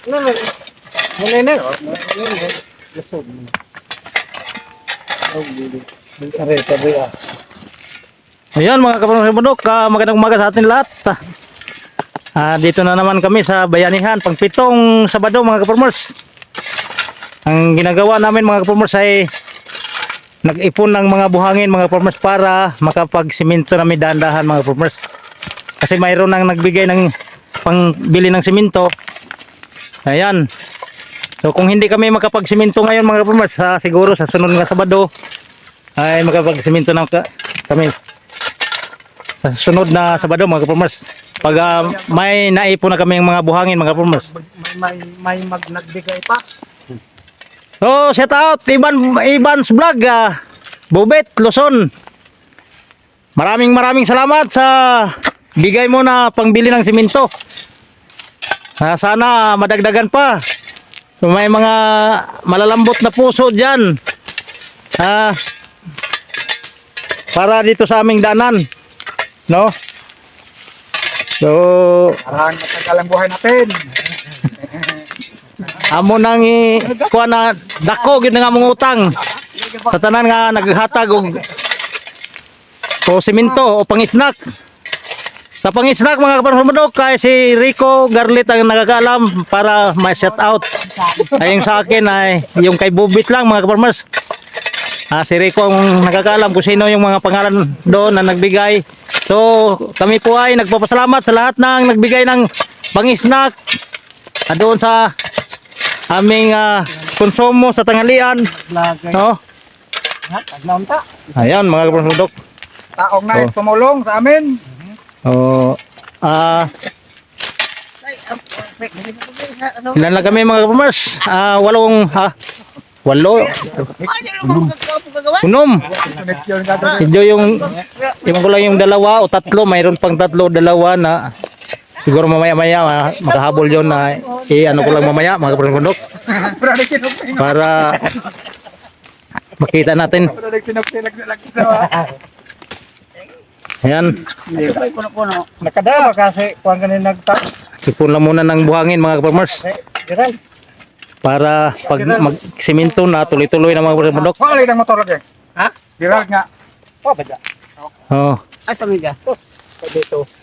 Ayan mga kapatid, magandang umaga sa atin lahat. Dito na naman kami sa Bayanihan, pang-pitong Sabado mga kapatid. Ang ginagawa namin mga kapatid ay nag-ipon ng mga buhangin mga kapatid para makapag-simento namin dahan-dahan mga kapatid. Kasi mayroon nang nagbigay ng pangbili ng simento. Ayan. So kung hindi kami makapag-simento ngayon mga kapatid, siguro sa sunod nga Sabado ay makapag-simento na kami. Sa sunod na Sabado mga kapatid, pag may naipon na kami ng mga buhangin mga kapatid. May nagbigay pa. So shout out Ivan's Vlog, Bobet, Luzon. Maraming salamat sa bigay mo na pangbili ng simento. Sana madagdagan pa. So, may mga malalambot na puso dyan. Para dito sa aming daanan. No? So, Parang matagal ang buhay natin. amo nang kuha na dako gid nga mong utang. Sa tanan nga naghatag og simento o pang-snack. Sa pang-snack mga kapatid, kay si Rico Garlit ang nagkakaalam para may shout out. Ayong sa akin ay yung kay Bobit lang mga kapatid. Si Rico ang nagkakaalam kung sino yung mga pangalan doon na nagbigay. So kami po ay nagpapasalamat sa lahat ng nagbigay ng pang-snack doon sa aming konsumo sa tanghalian. No? Ayan mga kapatid. Taong na tumulong sa amin. Ilan lang kami mga kapatid? Walo. Unom. Medyo yung ko lang yung dalawa o tatlo, mayroon pang tatlo, dalawa na siguro mamaya makahabol yon na ano ko lang mamaya mga kapatid para makita natin. Ayan. Nakadama kasi kuwan ganin nagta. Ipon lang muna ng buhangin mga kapatid para pag magsimento na tuloy-tuloy na mga kapatid. Wala lang motor lagi. Ha? Dirag nga. Badya. Ay, pamiga.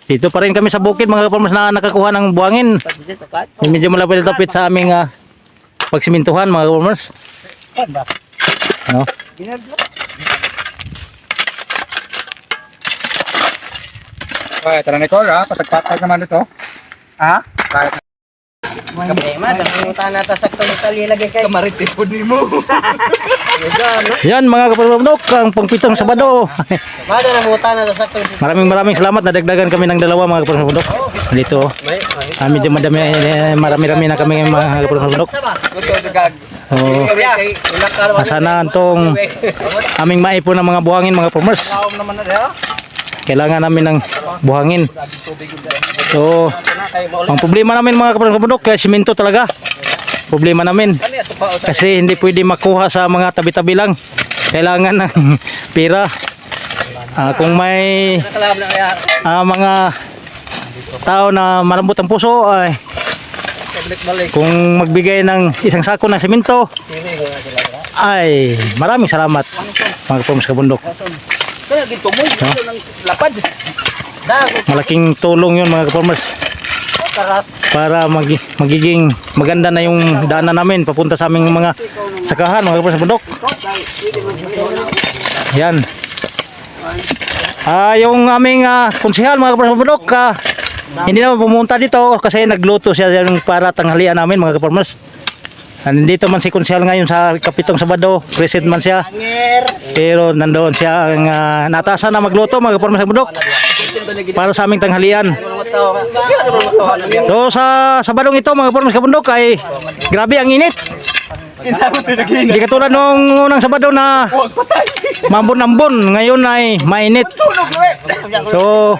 Dito pa rin kami sa bukid mga kapatid na nakakuha ng buhangin. Medyo malapit-lapit sa aming pagsimintuhan mga kapatid. Ay, tara ni Cor, patag-patag naman ito. Ha? Problema, tangungutan natin sa kalitali lagay kay Kamaritipod ni mo. Yan mga kapatid, ang pang-pitong Sabado. Bada na mutan natin sa kalitali. Maraming salamat, nadagdagan kami ng dalawa mga kapatid. Dito. Medyo marami na kami mga kapatid. Sana itong aming maipon ng mga buhangin mga kapatid. Kailangan namin ng buhangin. So, ang problema namin mga kapatid, kaya simento talaga. Problema namin. Kasi hindi pwede makuha sa mga tabi-tabi lang. Kailangan ng pera. Kung may mga tao na malambot ang puso, kung magbigay ng isang sako ng simento, ay maraming salamat mga kapatid sa bundok. Malaking tulong yun mga kapatid para magiging maganda na yung daanan namin papunta sa aming mga sakahan mga kapatid sa bundok. Yan. Yung aming konsehal mga kapatid sa bundok, hindi naman pumunta dito kasi nagluto siya para tanghalian namin mga kapatid. Nandito man si konsehal ngayon sa kapitong Sabado, present man siya. Pero nandoon siya ang natasan na magluto mga kapatid sa bundok para sa aming tanghalian. So sa Sabadong ito mga kapatid sa bundok ay grabe ang init. Hindi katulad nung unang Sabado na mambon-ambon, ngayon ay mainit. So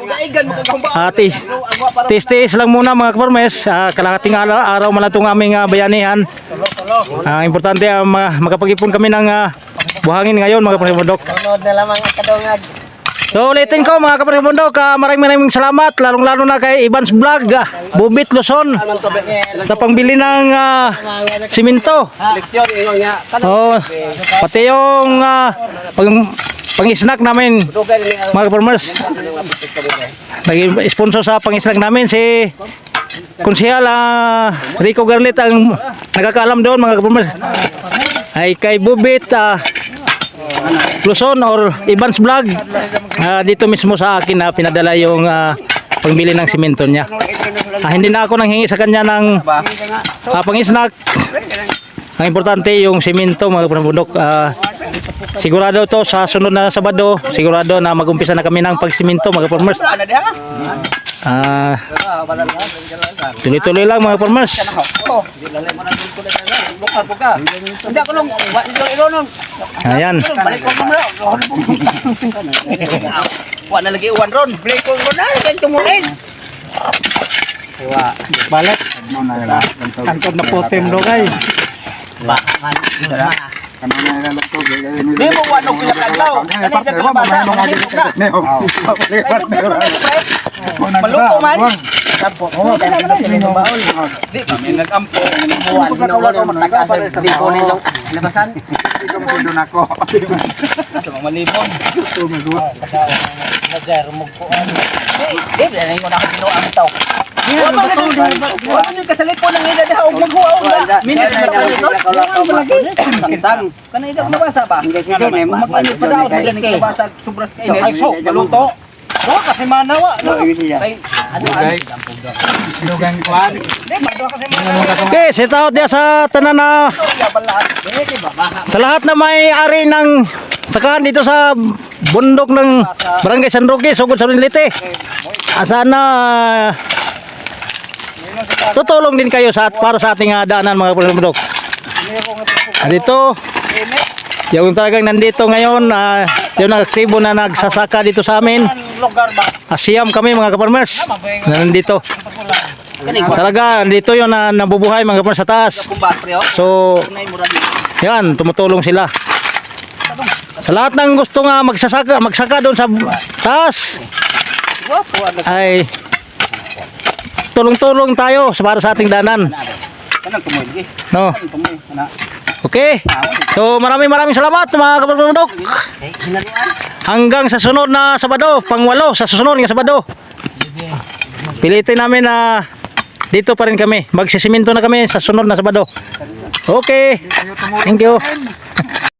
tis-tis lang muna mga kapatid, kalahating araw man lang itong aming bayanihan. Importante makapag-ipon kami ng buhangin ngayon mga kapatid. Tunod na lamang ang kadungag. So ulitin ko mga kapatid sa bundok, maraming salamat, lalong-lalo na kay Evans Vlog, Bubit Luzon, sa pangbili ng simento. Leksyon, ingon nga. Oh, pati yung pang-snack namin, mga farmers. Naging sponsor sa pang-snack namin si Konsehal Rico Garlit ang nakakaalam doon mga farmers. Ay kay Bubit Luzon or Evans Vlog, dito mismo sa akin na pinadala yung pangbili ng simento niya. Hindi na ako nanghingi sa kanya ng pang-snack. Ang importante yung simento mga kapatid. Sigurado to sa sunod na Sabado, sigurado na mag-umpisa na kami ng pagsiminto mga farmers. Tuloy-tuloy lang mga farmers. Hindi ako lang, ironon. Ayan. Balik ko mo lang. Wa na lagi uwan ron. Balik ko na, kan tumulin. Balik. Angkot na po team do guys. Ba, Di mo wa no kila kadlaw. Kani ka basa. Maluto man. Tapo. Di kami nagampo. Buwan ginawala ko matagas. Di ko nito labasan. Ikaw mo doon ako. Aso malibon. Najar mo ko. Di na ko na ko ang taw. Wala ni kasalit po nang ida daw maghuaw na. Minit na lagi. Kana ida mabasa ba? Magpanit pa daw sila ni kabasa sobras kay ni. So, maluto. Wa kasi manawa. Kay ano Sinugang kwan. Di ba kasi manawa. Okay, set out dia sa tanan na sa lahat na may-ari ng sakahan dito sa bundok ng Barangay San Roque, Sugod sa Lite. Sana tutulong din kayo para sa ating daanan mga bundok. Dito yung talagang nandito ngayon, yung aktibo na nagsasaka dito sa amin. Siyam kami mga kaparmers na nandito. Talaga dito yun na nabubuhay mga kaparmers sa taas. So yan, tumutulong sila. Sa lahat ng gusto nga magsaka doon sa taas, ay tulong-tulong tayo para sa ating daanan. No. Okay. So maraming salamat mga kapatid. Hanggang sa sunod na Sabado, pang-8 sa susunod ng Sabado. Pilitin namin na dito pa rin kami. Magsisiminto na kami sa sunod na Sabado. Okay. Thank you.